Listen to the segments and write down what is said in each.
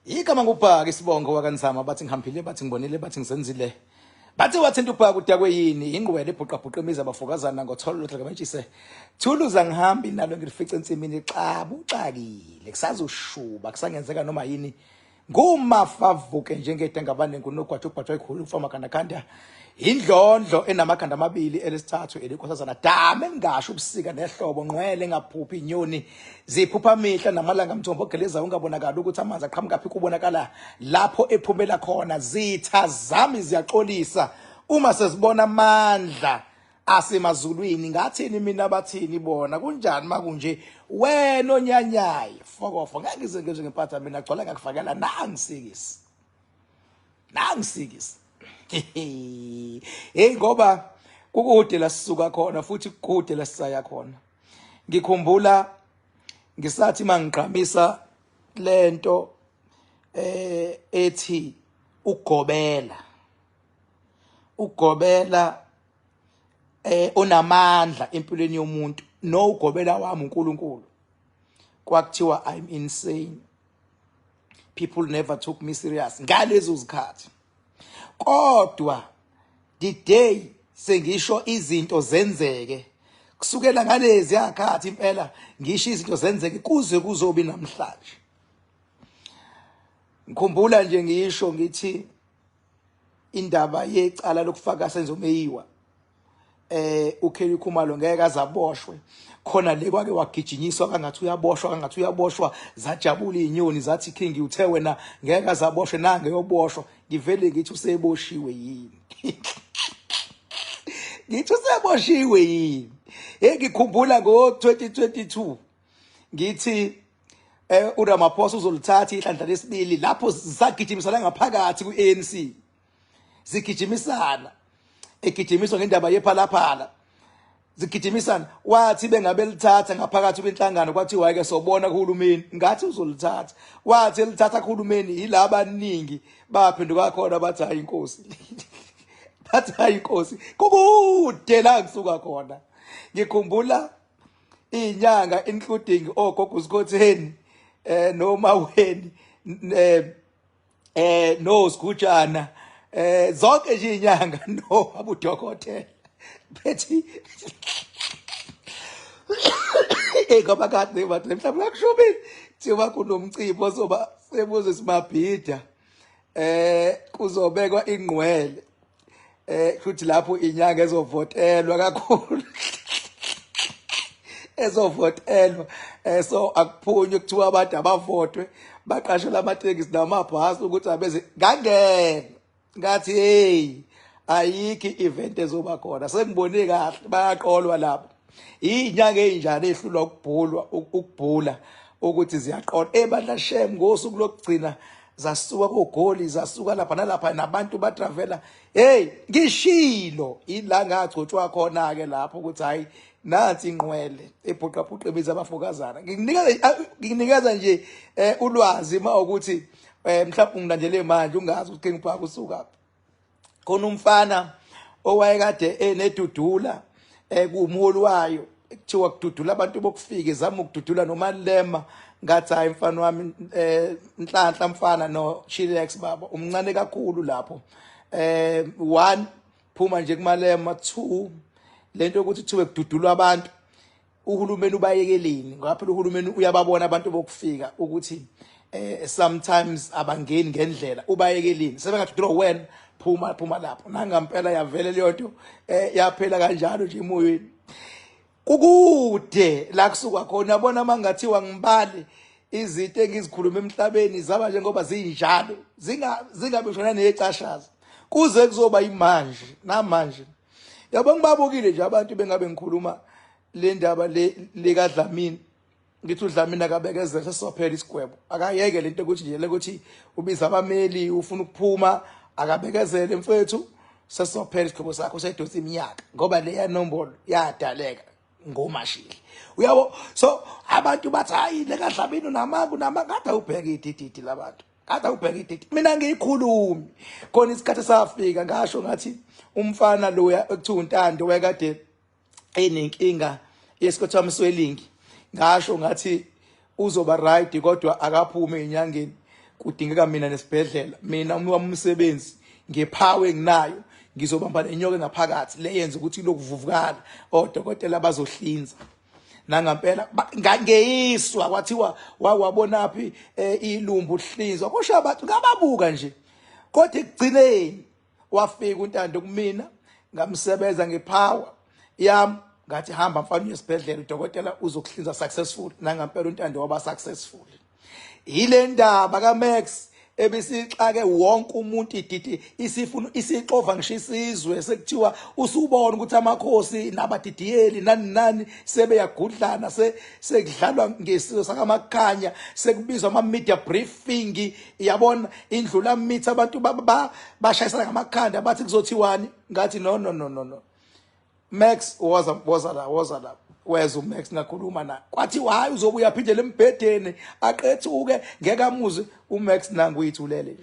Igama ngubhaka isibongo wakaNzama bathi ngihambile bathi ngibonile bathi ngizenzile. Bathi wathinta ubhaka udakwe yini ingqwele ebhuqabhuqa imizi abafokazana ngotholo lodla kamentshise. Thuluza ngihambi nalo ngilifice ensimini xabu xakile kusazoshuba kusangenzeka noma yini. Ngumafavuke njengedengabane ngunogwaja ubhajwa ikhulu ufama khanda indlondlo enamakhanda amabili elesithathu elinkosazana dame engasho ubusika nehlobo nqwele engaphuphi inyoni ziphupha mihla namalanga mthombo ogelezayo ungabonakali ukuthi amanzi aqhamukaphi kubonakala lapho ephumela khona zitha zami ziyaxolisa uma sezibona amandla asemazulwini ngathini mina bathini bona kunjani makunje wena onyanyayo fokofo ngeke ngize ngizwe ngempatha mina gcwala ngakufakela nangisikisi nangisikisi hey ngoba kukude la sisuka khona futhi kukude la sisaya khona ngikhumbula ngisathi mangigqamisa lento eh ethi ugobela ugobela eh onamandla empilweni yomuntu no ugobela wami uNkulunkulu kwakuthiwa I'm insane people never took me serious ngalezo zikhathi kodwa the day sengisho izinto zenzeke kusukela ngalezi yakhathi impela ngisho izinto zenzeke kuze kuzobi namhlanje ngikhumbula nje ngisho ngithi indaba yecala lokufaka Senzo Meyiwa eh uKelly Khumalo ngeke azaboshwe khona le kwake wagijinyiswa kangathi uyaboshwa kangathi uyaboshwa zajabula izinyoni zathi King uthe wena ngeke azaboshwe nange yoboshwa ngivele ngithi useboshiwe yini ngithi useboshiwe yini hey ngikhumbula ngo 2022 ngithi eh uRamaphosa uzolithatha ihlandla lesibili lapho zisagijimisana ngaphakathi kwiANC zigijimisana egijimiswa ngendaba yephalaphala zigijimisana wathi bengabe lithatha ngaphakathi kwinhlangano kwathiwa ke sobona kuhulumeni ngathi uzolithatha wathi elithatha kuhulumeni yilaba abaningi baphenduka khona bathi hayi inkosi bathi hayi inkosi kukude la ngisuka khona ngikhumbula inyanga including ogogo usikhotheni eh noma weni eh eh no sigujana eh zonke nje inyanga no abudokotela bethi eh ngoba kade bathi mhlawumbe ngakushubile kuthiwa kunomcimbi ozoba sebuze simabhida eh kuzobekwa ingqwele eh futhi lapho inyanga ezovotelwa kakhulu ezovotelwa eh so akuphunywe kuthiwa abantu abavotwe baqashelwa amatekisi namabhasi ukuthi abeze ngangena ngathi hey ayikho i-event ezoba khona sengibone kahle bayaqolwa lapho inyanga ezinjani ehlulwa ukubhulwa ukubhula ukuthi ziyaqola ebandla shem ngosuku lokugcina zasuka kogoli zasuka lapha nalapha nabantu batravela hey ngishilo ila ngagcotshwa khona ke lapho ukuthi hayi nansi inqwele ebhuqabhuqa ibiza abafokazana ngikunikeza ngikunikeza nje eh, ulwazi uma ukuthi eh, mhlawumbe ungilandele manje ungazi ukuthi King Park usuka khona umfana owayekade enedudula eh kuwumholi wayo kuthiwa kududula abantu bokufika izama ukududula nomalema ngathi hayi mfana wami eh Nhlanhla mfana no Chillax baba umncane kakhulu lapho eh one phuma nje kumalema two lento yokuthi kuthiwe kududulwa abantu uhulumeni ubayekeleni ngoba phela uhulumeni uyababona abantu bokufika ukuthi eh sometimes abangeni ngendlela ubayekeleni sebengathi draw wena phuma phuma lapho nangampela yavele leyo nto eh yaphela kanjalo nje emoyeni kukude la kusuka khona yabona mangathiwa ngibale izinto engizikhuluma emhlabeni zaba njengoba zinjalo zinga zingabe shona necashaza kuze kuzoba imanje namanje yabo ngibabukile nje abantu bengabe ngikhuluma le ndaba le likaDlamini ngithi uDlamini akabekezele sesizophela isigwebo akayeke lento ukuthi nje lokuthi ubiza abameli ufuna ukuphuma akabekezele mfethu sesizophela isigwebo sakho sedonsa iminyaka ngoba leya nombolo yadaleka ngomashili uyabo so abantu bathi hayi lekaDlamini unamanga unamanga kade ubheke idididi labantu kade ubheka idate mina ngiyikhulumi khona isikhathi safika ngasho ngathi umfana loya ekuthiwa uNtando wayekade enenkinga yesikhothama swelling ngasho ngathi uzoba right kodwa akaphume enyangeni Kudingeka mina nesibhedlela, mina wami umsebenzi ngephawe enginayo ngizobamba nenyoka engaphakathi le yenza ukuthi lokuvuvukala, odokotela bazohlinza. Nangampela ngangeyiswa, kwathiwa wawabonaphi ilumbu hlinzwa, kusho abantu ngababuka nje. Kodwa ekugcineni wafika uNtando kumina, ngamsebenza ngepower yami, ngathi hamba mfana uye esibhedlela, udokotela uzokuhlinza successful. Nangampela uNtando waba successful. Yile ndaba kaMax ebisixake wonke umuntu, ididi isifuna isixova ngisho isizwe, sekuthiwa usubona ukuthi amakhosi nabadidiyeli nani nani sebeyagudlana, sekudlalwa ngesizwe sakaMakhanya, sekubizwa ama media briefing, yabona indlula mithi, abantu bashayisana ngamakhanda, bathi kuzothiwani. Ngathi no no no no no, Max, woza, woza la, woza la. Weza uMax, ngakhuluma naye, kwathi hayi, uzobuya aphindele embhedeni aqethuke, ngeke amuzwe uMax. Nangu uyithulele nje,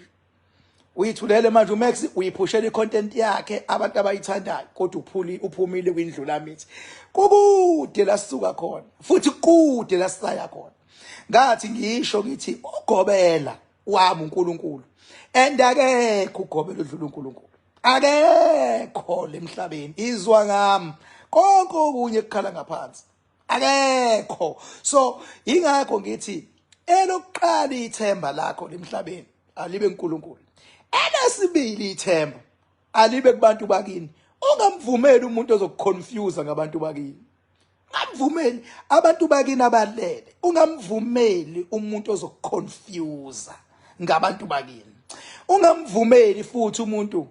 uyithulele manje uMax, uyiphushela icontent yakhe abantu abayithandayo, kodwa uphuli uphumile kwindlula mithi. Kukude la sisuka khona futhi kude la sisaya khona. Ngathi ngisho ngithi ugobela wami uNkulunkulu, and akekho ugobela odlula uNkulunkulu, akekho lemhlabeni. Izwa ngami, konke okunye kukhala ngaphansi, akekho. So ingakho ngithi elokuqala ithemba lakho lemhlabeni alibe uNkulunkulu, elesibili ithemba alibe kubantu bakini. Ungamvumeli umuntu ozokuconfuse ngabantu bakini, ungamvumeli abantu bakini abalele, ungamvumeli umuntu ozokuconfuse ngabantu bakini, ungamvumeli futhi umuntu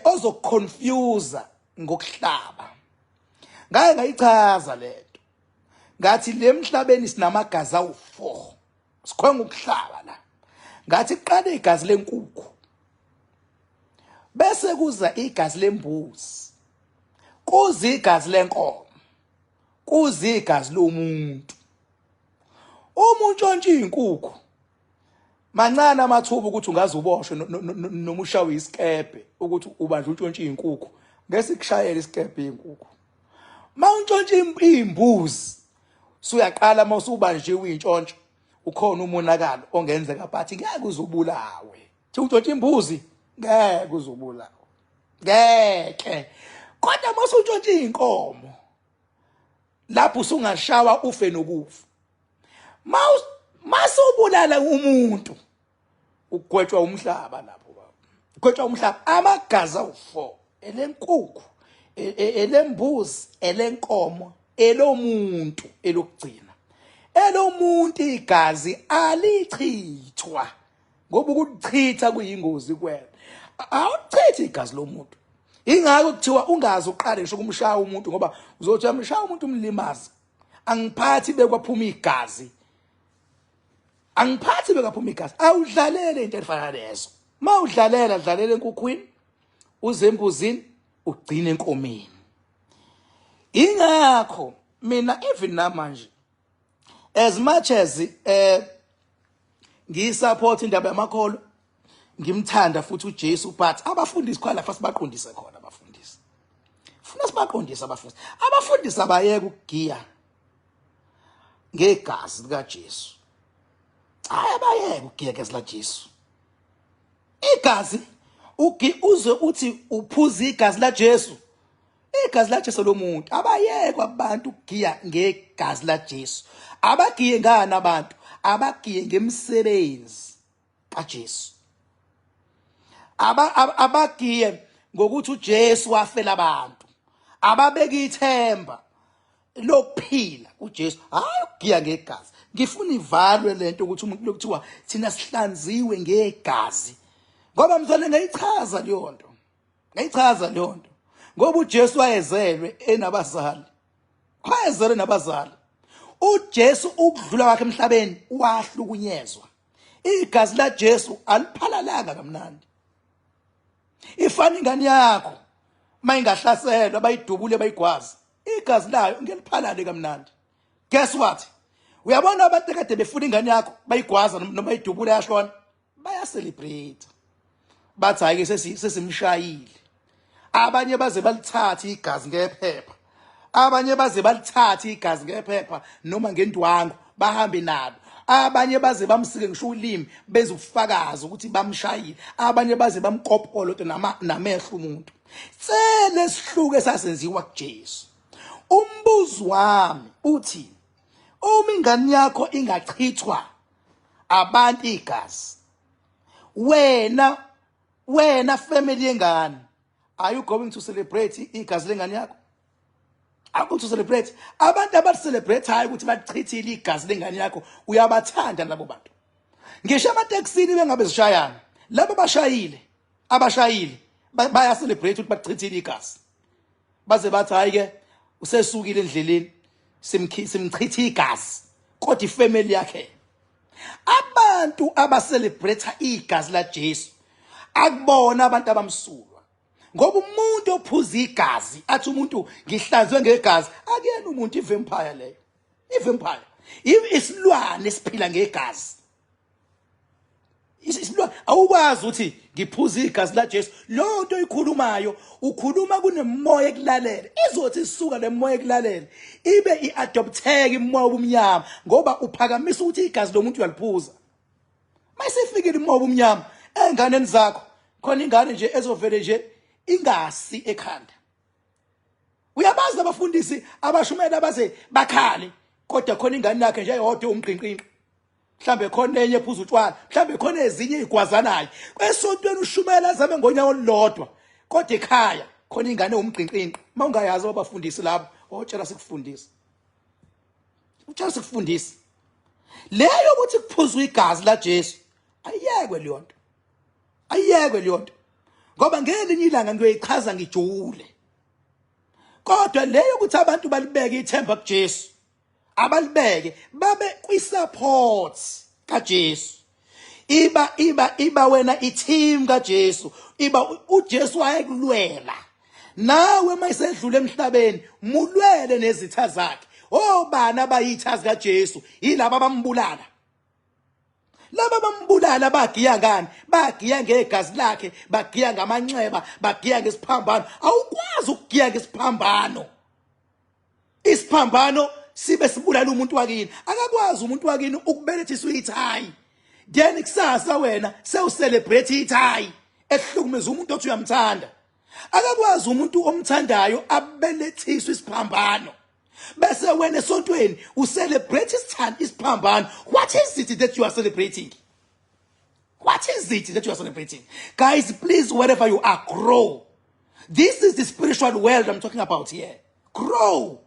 ozokuconfuse ngokuhlaba. Ngaye ngayichaza lento, ngathi lemhlabeni sinamagazi awu4, sikhwenga ukuhlaba la. Ngathi kuqala igazi lenkukhu, bese kuza igazi lembuzi, kuza igazi lenkomo, kuza igazi lomuntu. Uma untshontsha izinkukhu, mancane amathuba ukuthi ungaze uboshwe noma ushawe isikebhe ukuthi ubanjwe untshontsha izinkukhu, ngeke sikushayele isikebhe izinkukhu. Ma untshontsha imbuzi, suyaqala uma usubanjiwe uyintshontsho, ukhona umonakalo ongenzeka, but ngeke uzubulawe. Thi untshontsha imbuzi, ngeke uzubulawe, ngeke. Kodwa uma usuntshontsha inkomo, lapho usungashawa ufe nokufa. Masubulala umuntu, ugwetshwa umhlaba lapho baba, ugwetshwa umhlaba. Amagazi awu4, elenkukhu, elembuzi, elenkomo, elomuntu. Elokugcina elomuntu, igazi alichithwa, ngoba ukuchitha kuyingozi kuwena. Awuchithi igazi lomuntu. Ingakho kuthiwa ungaze uqale ngisho ukumshaya umuntu, ngoba uzothi uyamshaya umuntu umlimaze. Angiphathi bekwaphuma igazi, angiphathi bekaphuma igazi. Awudlalele into efana lezo. Mawudlalela, dlalela enkukhwini, uze embuzini, ugcine enkomeni. Ingakho mina even namanje, as much as ngiyisupport indaba yamakholo, ngimthanda futhi uJesu, but abafundisi khona lapha sibaqondise khona abafundisi, funa sibaqondise abafundisi. Abafundisi abayeke ukugiya ngegazi likaJesu. Hayi, abayeke ukugiya ngegazi laJesu. Igazi ugi uze uthi uphuza igazi laJesu, igazi laJesu lomuntu. Abayekwa abantu ukugiya ngegazi laJesu. Abagiye ngani abantu? Abagiye ngemisebenzi kaJesu. Abagiye ngokuthi uJesu wafela abantu, ababeka ithemba lokuphila kuJesu, hayi ukugiya ngegazi. Ngifuna ivalwe lento ukuthi umuntu lokuthiwa thina sihlanziwe ngegazi, ngoba mzwane ngayichaza leyo nto, ngayichaza leyo nto, ngoba uJesu wayezelwe enabazali, wayezelwe nabazali. uJesu ukudlula kwakhe emhlabeni wahlukunyezwa, igazi la Jesu aliphalalanga kamnandi. Ifana ingane yakho mayingahlaselwa, bayidubule, bayigwaze, igazi layo ngeliphalale kamnandi. Guess what? Uyabona abantu kade befuna ingane yakho, bayigwaza noma bayidubule, yashona, bayacelebrate, bathi hayi ke, sesimshayile. Abanye baze balithathe igazi ngephepha, abanye baze balithathe igazi ngephepha noma ngendwangu, bahambe nalo. Abanye baze bamsike ngisho ulimi benza ubufakazi ukuthi bamshayile. Abanye baze bamkopolo namehlo umuntu. Tsele sihluke esasenziwa kuJesu. Umbuzo wami uthi uma ingane yakho ingachithwa abantu igazi, wena family yengane, are you going to celebrate igazi lengane yakho? Akuthi celebrate abantu abacelebrate hayi ukuthi bachithile igazi lengane yakho, uyabathanda labo bantu. Ngisho amatekisini bengabe zishayana, labo bashayile, abashayile baya celebrate ukuthi bachithile igazi, baze bathi hayi ke usesukile endleleni, simchitha igazi, kodwa ifamily yakhe. Abantu abacelebrate igazi la Jesu akubona abantu abamsulwa, ngoba umuntu ophuza igazi athi umuntu ngihlanzwe ngegazi akuyena umuntu, ivampire leyo. Ivampire isilwane esiphila ngegazi, isilwane. Awukwazi ukuthi ngiphuza igazi la Jesu. Lo nto oyikhulumayo ukhuluma kunemoya ekulalela, izothi isuka lemoya ekulalela ibe iadopteka imoya obumnyama, ngoba uphakamisa ukuthi igazi lomuntu uyaliphuza. Masifikile imoya obumnyama enganeni zakho, khona ingane nje ezovele nje ingasi ekhanda. Uyabazi abafundisi abashumela baze bakhale, kodwa khona ingane yakhe nje eyodwa umqinqinqi, mhlambe khona enye ephuza utshwala, mhlambe khona ezinye izigwazanayo. Esontweni ushumela azame ngonyawo olulodwa, kodwa ekhaya khona ingane umqinqinqi. Mawungayazi abafundisi labo, otshela sikufundisa, utshela sikufundisa leyo ukuthi kuphuzwa igazi la Jesu, ayiyekwe leyo nto, ayiyekwe leyo nto, ngoba ngelinye ilanga ngiyoyichaza ngijule. Kodwa leyo ukuthi abantu balibeke ithemba kuJesu, abalibeke babe kwi-support kaJesu, iba wena i-team kaJesu, iba uJesu wayekulwela nawe mayisedlule emhlabeni, mulwele nezitha zakhe. Obani abayitha zikaJesu? Yilaba abambulala. Laba bambulala bagiya ngani? Bagiya ngegazi lakhe, bagiya ngamanxeba, bagiya ngesiphambano. Awukwazi ukugiya ngesiphambano, isiphambano sibe sibulala umuntu wakini. Akakwazi umuntu wakini ukubelethiswa ithayi, then kusasa wena sewucelebrate ithayi ehlukumeza umuntu othi uyamthanda. Akakwazi umuntu omthandayo abelethiswe isiphambano, bese wena esontweni ucelebrate isithanda isiphambano. What is it that you are celebrating? What is it that you are celebrating? Guys, please, wherever you are, grow. This is the spiritual world I'm talking about here. Grow,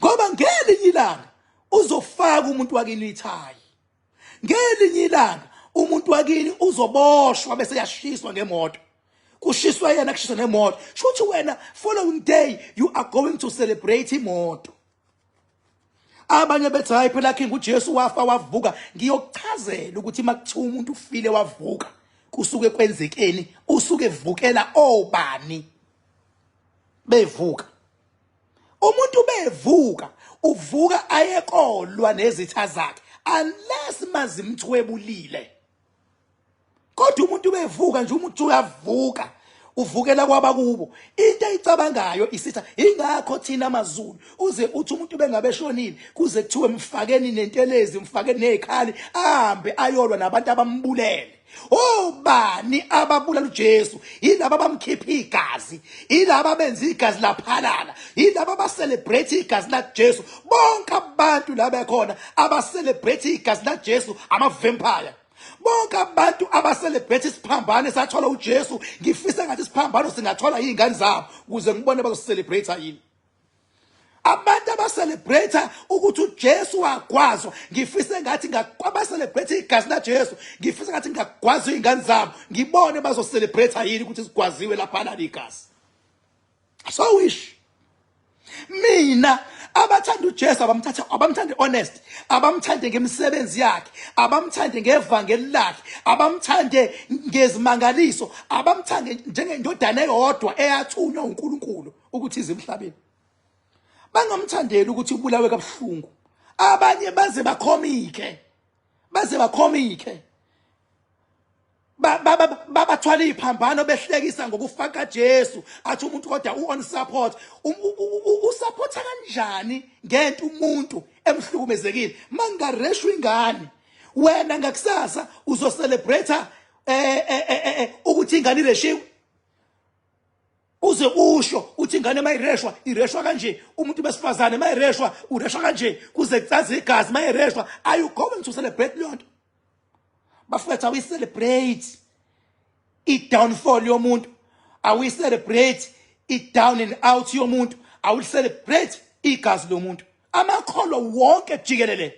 ngoba ngelinye ilanga uzofaka umuntu wakini ithayi, ngelinye ilanga umuntu wakini uzoboshwa bese yashiswa ngemoto, kushiswa yena, kushiswa nemoto. Shuthi wena following day you are going to celebrate imoto. Abanye bethi hayi phela King, uJesu wafa wavuka. Ngiyokuchazela ukuthi makuthiwa umuntu ufile wavuka kusuke kwenzekeni, usuke evukela obani. Bevuka umuntu, bevuka, uvuka ayekolwa nezitha zakhe, unless mazimthwebulile. Kodwa umuntu bevuka nje, umuntu uyavuka, uvukela kwabakubo, into ayicabangayo isitha. Ingakho thina amaZulu uze uthi umuntu bengabe shonile kuze kuthiwe mfakeni nentelezi, mfakeni nezikhali, ahambe ayolwa nabantu abambulele. Obani ababulala uJesu? Yilaba abamkhipha igazi, yilaba abenza igazi laphalala, yilaba abacelebrate igazi laJesu. Bonke abantu la bekhona abacelebrate igazi laJesu ama-vampire. Bonke abantu abacelebrate isiphambano esathola uJesu, ngifisa ngathi isiphambano singathola izingane zabo ukuze ngibone bazocelebrate yini. Abantu abacelebrate ukuthi uJesu wagwazwa, ngifise ngathi abacelebrate igazi laJesu, ngifisa ngathi ngagwazwa izingane zabo, ngibone bazocelebrate yini ukuthi sigwaziwe lapha igazi. So wish mina abathanda uJesu abamthatha, abamthande honest, abamthande ngemisebenzi yakhe, abamthande ngevangeli lakhe, abamthande ngezimangaliso, abamthande njengendodana eyodwa eyathunywa uNkulunkulu ukuthi ize emhlabeni, bangamthandeli ukuthi ubulawe kabuhlungu. Abanye baze bakhomike, baze bakhomike, babathwala iziphambano behlekisa ngokufaka Jesu. Athi umuntu kodwa u-on support, usupporta kanjani ngento umuntu emhlukumezekile. Mangareshwa ingane wena ngakusasa uzocelebrate ukuthi ingane ireshiwe, uze usho uthi ingane mayireshwa ireshwa kanje, umuntu besifazane mayireshwa ureshwa kanje, kuze kucaze igazi mayireshwa. Are you going to celebrate leyo nto? Bafethu, awi-celebrate i-downfall yomuntu, awi-celebrate i-down and out yomuntu, awi-celebrate igazi lomuntu. Amakholwa wonke jikelele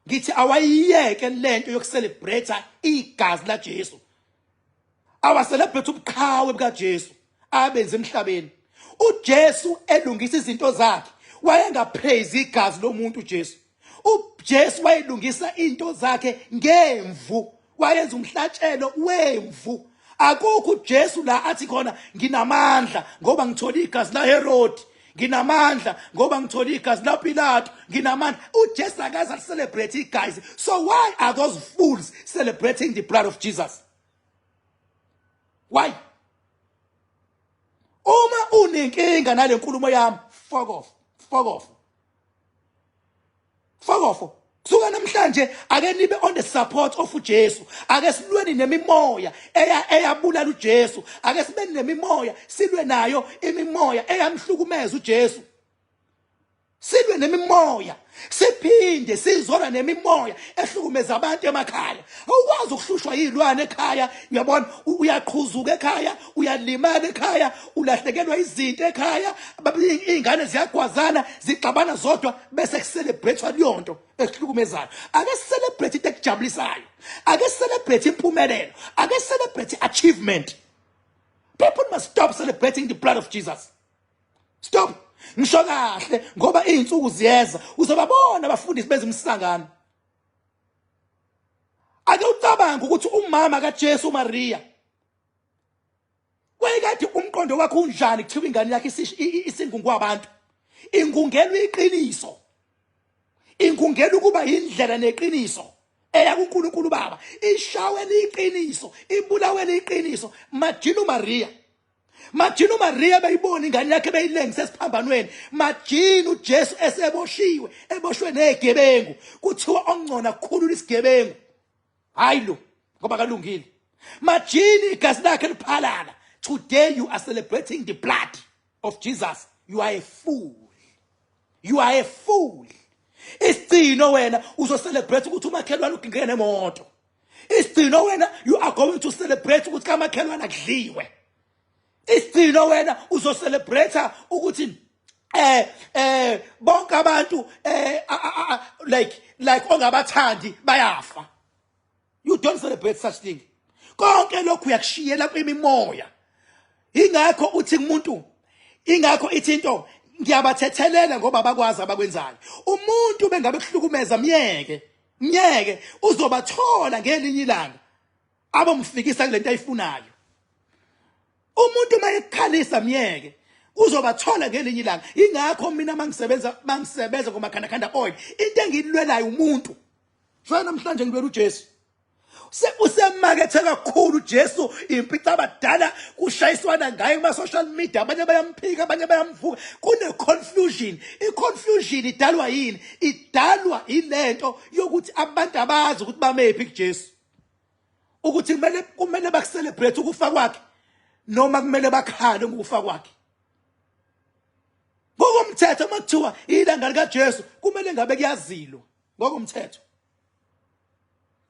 ngithi awayiyeke lento yokucelebrate igazi laJesu, awacelebrate ubuqhawe bukaJesu abenze emhlabeni. uJesu elungisa izinto zakhe wayengapraise igazi lomuntu. uJesu wayelungisa into zakhe ngemvu, wayenza umhlatshelo wemvu. Akukho uJesu la athi khona nginamandla ngoba ngithola igazi la Herod, nginamandla ngoba ngithola igazi la Pilato, nginamandla. uJesu akaze celebrate igazi. So why are those fools celebrating the blood of Jesus? Why? Uma unenkinga nale nkulumo yami, fuck off, fuck off, fuck off. Kusuka namhlanje ake nibe on the support of uJesu. Ake silweni nemimoya eyabulala uJesu. Ake sibe nemimoya, silwe nayo imimoya eyamhlukumeza uJesu. Silwe nemimoya, siphinde sizolwa nemimoya ehlukumeza abantu emakhaya. Awukwazi ukuhlushwa yilwane ekhaya, uyabona, uyaqhuzuka ekhaya, uyalimala ekhaya, ulahlekelwa izinto ekhaya, iy'ngane ziyagwazana, zixabana zodwa, bese kucelebrate leyo nto ekuhlukumezayo. Ake celebrate into ekujabulisayo, ake celebrate impumelelo, ake celebrate achievement. People must stop celebrating the blood of Jesus. Stop. Ngisho kahle ngoba izinsuku ziyeza, uzobabona abafundisi benza umsangano. Ake ucabange ukuthi umama kaJesu uMaria wayekade umqondo wakhe unjani, kuthiwa ingane yakhe isingungu abantu, ingungelwa iqiniso, ingungela ukuba indlela neqiniso eya kuNkulunkulu Baba, ishawela iqiniso, ibulawela iqiniso. Majina uMaria, majina uMaria beyibona ingane yakhe beyilengise esiphambanweni, majina uJesu eseboshiwe, eboshwe nezigebengu, kuthiwa ongcona kukhulula isigebengu, hayi lo ngoba kalungile. Majini igazi lakhe liphalala. Today you are celebrating the blood of Jesus. You are a fool, you are a fool. Isigcino wena uzocelebrate ukuthi umakhelwane ugingene nemoto. Isigcino wena, you are going to celebrate ukuthi kamakhelwane akudliwe. Isigcino wena uzocelebrate ukuthi bonke abantu like ongabathandi bayafa. You don't celebrate such thing. Konke lokhu uyakushiyela kwimimoya. Ingakho uthi kumuntu, ingakho ithi into ngiyabathethelela ngoba bakwazi abakwenzayo. Umuntu bengabe kuhlukumeza, myeke, myeke, uzobathola ngelinye ilanga abomfikisa kulento ayifunayo. Umuntu uma ekukhalisa, myeke, uzobathola ngelinye ilanga. Ingakho mina mangisebenza ngomakhandakhanda oil, into engiyilwelayo umuntu so namhlanje ngilwela uJesu. Usemakethe kakhulu uJesu, impica abadala kushayiswana ngaye kuma social media, abanye bayamphika, abanye bayamvuka, kune confusion. I confusion idalwa yini? Idalwa ilento yokuthi abantu abazi ukuthi bamephi kuJesu, ukuthi kumele bakucelebrate ukufa kwakhe noma kumele bakhale ngokufa kwakhe. Ngokomthetho uma kuthiwa ilanga likaJesu, kumele ngabe kuyazilwa. Ngokomthetho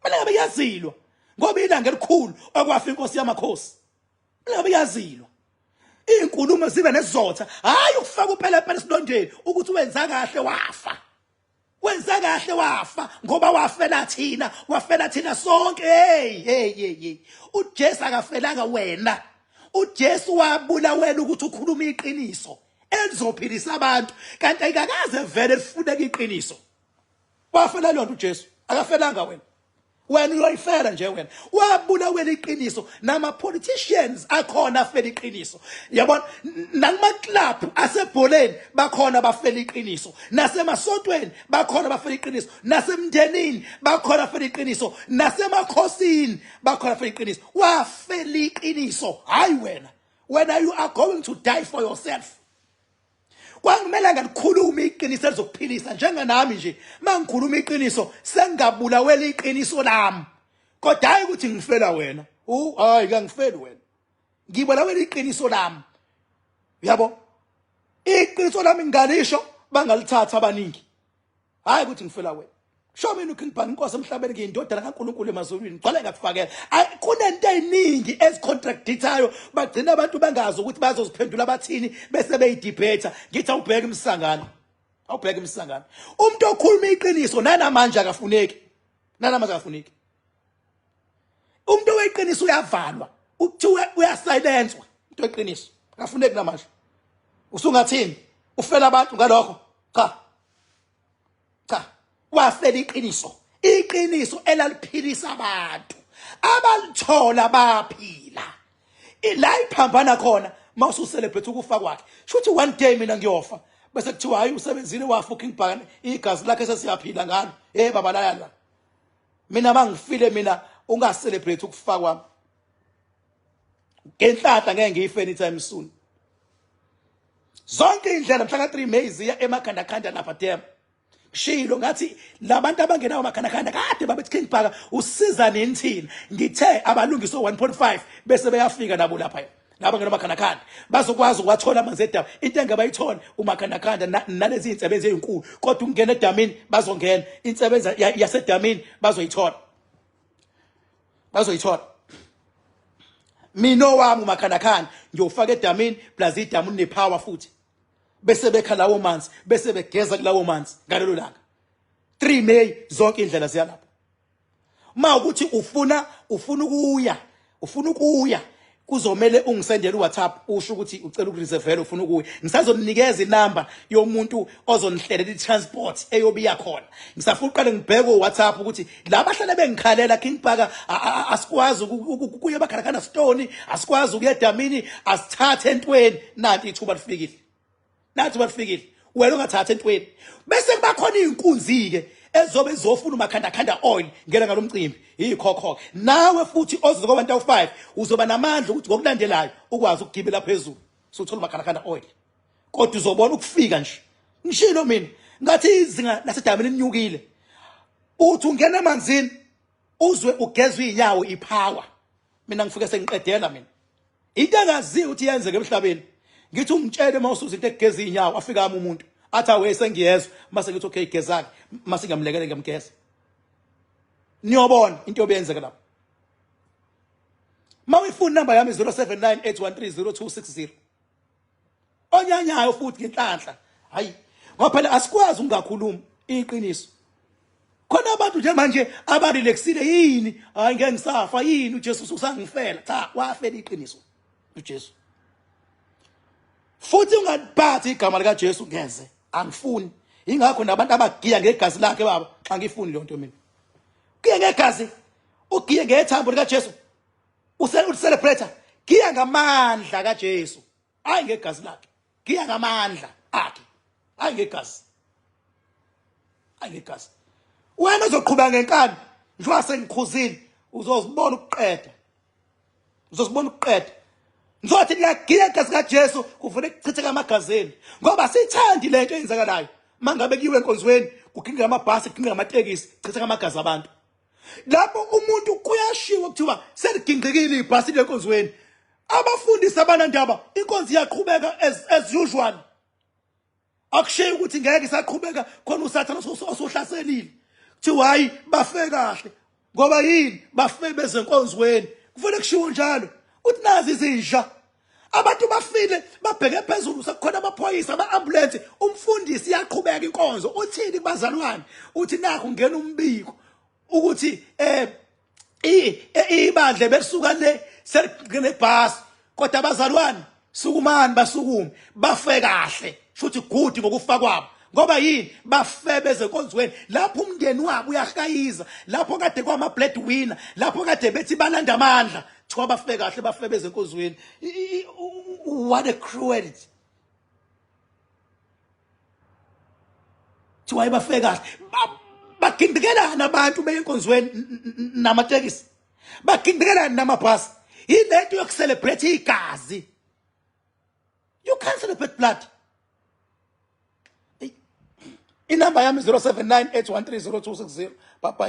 kumele ngabe kuyazilwa, ngoba ilanga elikhulu okwafa inkosi yamakhosi, kumele ngabe kuyazilwa, iy'nkulumo zibe nesizotha, hhayi ukufaka upelepele esilondeni ukuthi wenza kahle wafa, wenza kahle wafa ngoba wafela thina, wafela thina sonke. Hey, hey, hey, hey, uJesu akafelanga wena. uJesu wabulawela ukuthi ukhuluma iqiniso elizophilisa abantu, kanti ayikakaze vele lifuneka iqiniso. Wafela lonto uJesu, akafelanga wena. Wena uyoyifela nje wena. Wabulawela iqiniso. Nama politicians akhona afela iqiniso, yabona, nakuma club asebholeni bakhona bafela iqiniso, nasemasontweni bakhona bafela iqiniso, nasemndenini bakhona bafela iqiniso, nasemakhosini bakhona bafela iqiniso. Wafela iqiniso, hayi wena. Wena you are going to die for yourself. Kwangimele ngalikhuluma iqiniso elizokuphilisa njenganami nje. Mangikhuluma iqiniso sengingabulawela iqiniso lami. Kodwa hayi ukuthi ngifela wena. U hayi kangifeli wena. Ngibulawela iqiniso lami. Uyabo? Iqiniso lami ngingalisho bangalithatha abaningi. Hayi ukuthi ngifela wena. Sho mina uKing Bhaka inkosi emhlabeni ngiyindodana kaNkulunkulu emazulwini ngigcwale ngakufakela. Kunento eziningi ezicontradictayo bagcina abantu bengazi ukuthi bazoziphendula bathini bese beyidebate. Ngithi awubheke imsangano. Awubheke imsangano. Umuntu okhuluma iqiniso nanamanje akafuneki. Nanamanje akafuneki. Umuntu oweqiniso uyavalwa. Ukuthiwa uyasilenswa. Umuntu weqiniso akafuneki namanje. Usungathini? Ufela abantu ngalokho? Cha. Cha, wafela iqiniso, iqiniso elaliphilisa abantu, abalithola baphila. La iphambana khona mawusucelebrate ukufa kwakhe. Shuthi one day mina ngiyofa bese kuthiwa hayi usebenzile wafa uKing Bhakane igazi lakhe sesiyaphila ngalo. Hey baba laya la. Mina mangifile mina ungacelebrate ukufa kwami. Ngenhlanhla ngeke ngife anytime soon. Zonke indlela mhla ka 3 May ziya emakhandakhanda lapha damn. Shilo ngathi labantu abangenawo amakhandakhanda kade babethi King Bhaka usiza nini thina. Ngithe abalungisa 1.5 bese beyafika nabo lapha. Laba ngena amakhandakhanda bazokwazi ukwathola amanzi edamu. Into engabayithola umakhandakhanda nalezi insebenzi ezinkulu kodwa ukungena edamini bazongena insebenzi yasedamini bazoyithola. Bazoyithola. Mina owami umakhandakhanda ngiyofaka edamini plus idamu linepower futhi. Bese bekha lawo manzi bese begeza kulawo manzi ngalelo langa. 3 May zonke indlela ziya lapho. Uma ukuthi ufuna ufuna ukuya ufuna ukuya kuzomele ungisendele uWhatsApp usho ukuthi ucela ukureservela ufuna ukuya. Ngisazonikeza inamba yomuntu ozonihlelela i-transport eyobiya khona. Ngisafuna uqale ngibheke uWhatsApp ukuthi laba hlale bengikhalela King Bhaka asikwazi ukuya emakhandakhanda stone asikwazi ukuya edamini asithathe entweni nanti ithuba lifikile. Nathi bafikile wena ungathatha entweni bese kuba khona izinkunzi ke ezobe izofuna umakhandakhanda oil ngena ngalomcimbi yikhokho nawe futhi ozoza kwabantu awu5 uzoba namandla ukuthi ngokulandelayo ukwazi ukugibela phezulu suthola umakhandakhanda oil kodwa uzobona ukufika nje ngishilo mina ngathi izinga lasedamini linyukile uthi ungena emanzini uzwe ugezwa izinyawo ipower mina ngifike sengiqedela mina into engaziyo ukuthi yenzeke emhlabeni ngithi ungitshele uma usuza into ekugeza inyawo afika ami umuntu athi awe sengiyezwa mase ngithi okay gezake mase ngiyamlekela ngiyamgeza niyobona into yobenzeka lapho uma uyifuna inamba yami 0798130260 onyanyayo futhi ngenhlanhla hayi ngoba phela asikwazi ukungakhulumi iqiniso khona abantu njengamanje abarelaxile yini hayi ngeke ngisafa yini uJesu usangifela cha wafela iqiniso uJesu futhi ungaliphathi igama likaJesu ngeze angifuni ingakho nabantu abagiya ngegazi lakhe baba xa ngifuni leyo nto mina giya ngegazi ugiye ngethambo likaJesu usecelebrate giya ngamandla kaJesu hayi ngegazi lakhe giya ngamandla akhe hayi ngegazi hayi ngegazi wena uzoqhubeka ngenkani njengoba sengikhuzile uzozibona ukuqeda uzozibona ukuqeda ngizothi niyagiya igazi kaJesu kuvele kuchitheka amagazini ngoba sithandi lento eyenzakalayo mangabe kuyiwe enkonzweni kuginqika amabhasi kuginqika amatekisi kuchitheka amagazi abantu lapho umuntu kuyashiwo kuthiwa seligingqikile ibhasi lenkonzweni abafundisi abanandaba inkonzo iyaqhubeka as usual akushiyi ukuthi ngeke isaqhubeka khona usathane osuhlaselile kuthiwa hayi bafe kahle ngoba yini bafe bezenkonzweni kufanele kushiwo njalo uthi nazi izinja abantu bafile babheke phezulu sekukhona amaphoyisa ama-ambulensi umfundisi iyaqhubeka inkonzo uthini kubazalwane uthi nakhu ngena umbiko ukuthi eh ibandla belisuka le selinebhasi kodwa abazalwane sukumani basukume bafe kahle shuthi good ngokufa kwabo ngoba yini bafe bezenkonzweni lapho umndeni wabo uyahayiza lapho kade kwama bread winner lapho kade bethi balanda amandla thiwa bafe kahle bafe bezenkonzweni what a cruelty thiwa bafe kahle bagindikelana abantu beyenkonzweni namatekisi bagindikelana namabhasi yilento yokucelebrate igazi you can't celebrate blood. Inamba yami 079 813 0260. Bye bye.